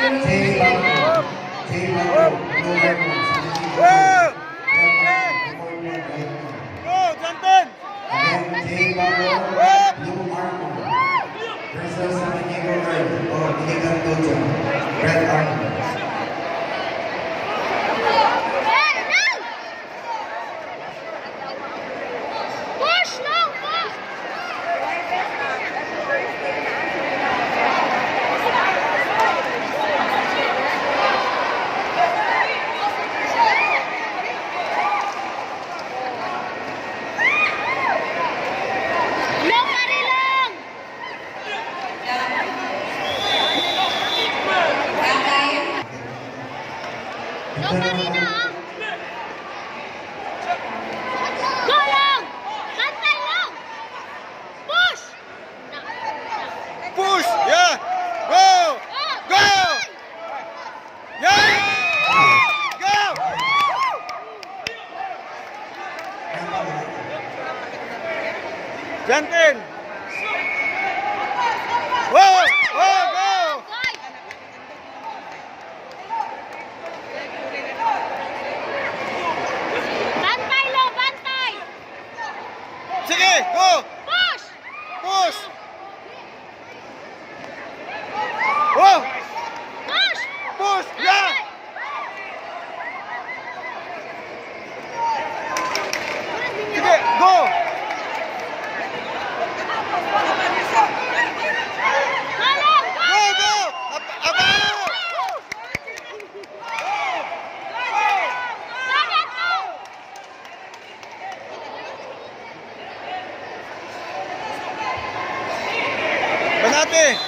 Jay Bago. Jay Bago, blue armor. Go! Red armor, forward right now. Go, Janten! Again, Jay Bago, blue armor. Versus Samaniego Earl or Iligan Dojo, red armor. Hey, no! Push, no, push! Long pa rin lang! Long pa rin na, ah! Go lang! Bantay lang! Push! Push! Yeah! Go! Up! Go! Yeah! Go! Janten! Go! Go! Go! Guys! Bantay lo! Bantay! Sige! Go! Push! Push! Go! Push! Push! Yeah! Sige! Go! Go lang! Go! Go! Aba! Bakit mo? Banate!